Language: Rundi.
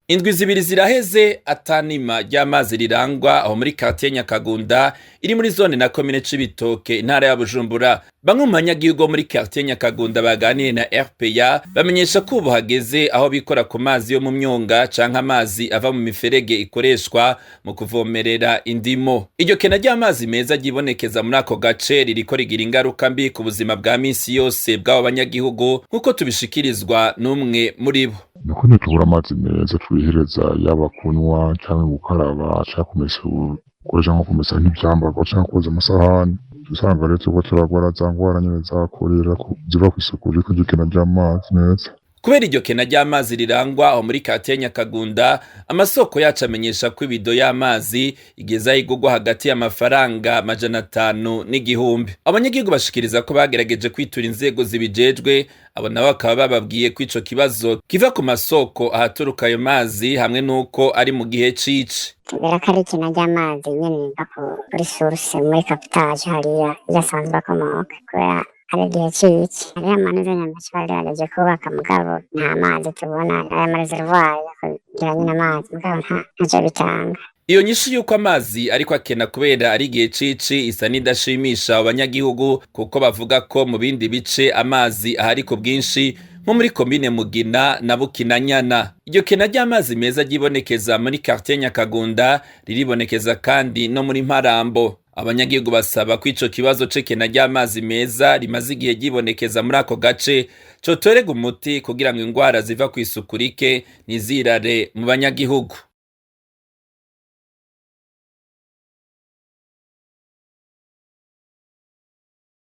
Indwi zibiri ziraheze atanima ry'amazi rirangwa aho muri quartier Nyakagunda iri muri zone na komine Cibitoke, intara ya Bujumbura. Bamwe mu banyagihugu bo muri quartier Nyakagunda baganiriye na RPA bamenyesha ko ubu hageze aho bikora ku mazi yo mu myonga canke amazi ava mu miferege ikoreshwa mu kuvomerera indimo. Iryo kena ry'amazi meza ryibonekeza muri ako gace ririko rigira ingaruka mbi ku buzima bwa misi yose bw'abo banyagihugu, nk'uko tubishikirizwa n'umwe muri bo. Niko ntitubura amazi meza twihereza, yaba kunywa canke gukaraba canke kumesa, gukoresha nko kumesa nk'ivyambarwa canke koza amasahani. Usanga rero turiko turagwara za ngwara nyene za korera ziva kw'isuku rike ry'ikena ry'amazi meza. Kubera iryo kena ry'amazi rirangwa aho muri quartier Nyakagunda, amasoko yacu amenyesha ko ibido y'amazi igeze aho igurwa hagati y'amafaranga 500 n'igihumbi. Abanyagihugu bashikiriza ko bagerageje kwitura inzego zibijejwe, abo nabo bakaba bababwiye ko ico kibazo kiva ku masoko ahaturuka ayo mazi hamwe n'uko ari mu gihe cici. Tubwira ko ari ikena ry'amazi nyene riva kuri source, muri captage hariya iyo asanzwe akomoka, kubera hari igihe c'ici hariyo amanuza nyamaci bagerageje kubaka, mugabo nta mazi tubona. Aya ma réservoir yo kugira nyene amazi, mugabo ntaco bitanga. Iyo nyishu y'uko amazi ariko akena kubera ari igihe cici isa n'idashimisha abanyagihugu, kuko bavuga ko mu bindi bice amazi ahari ku bwinshi, nko muri komine Mugina na Bukinanyana. Iryo kena ry'amazi meza ryibonekeza muri quartier Nyakagunda riribonekeza kandi no muri Mparambo. Abanyagihugu basaba ko ico kibazo c'ikena ry'amazi meza rimaze igihe ryibonekeza muri ako gace cotorerwa umuti kugira ngo ingwara ziva kw'isuku rike ntizirare mu banyagihugu.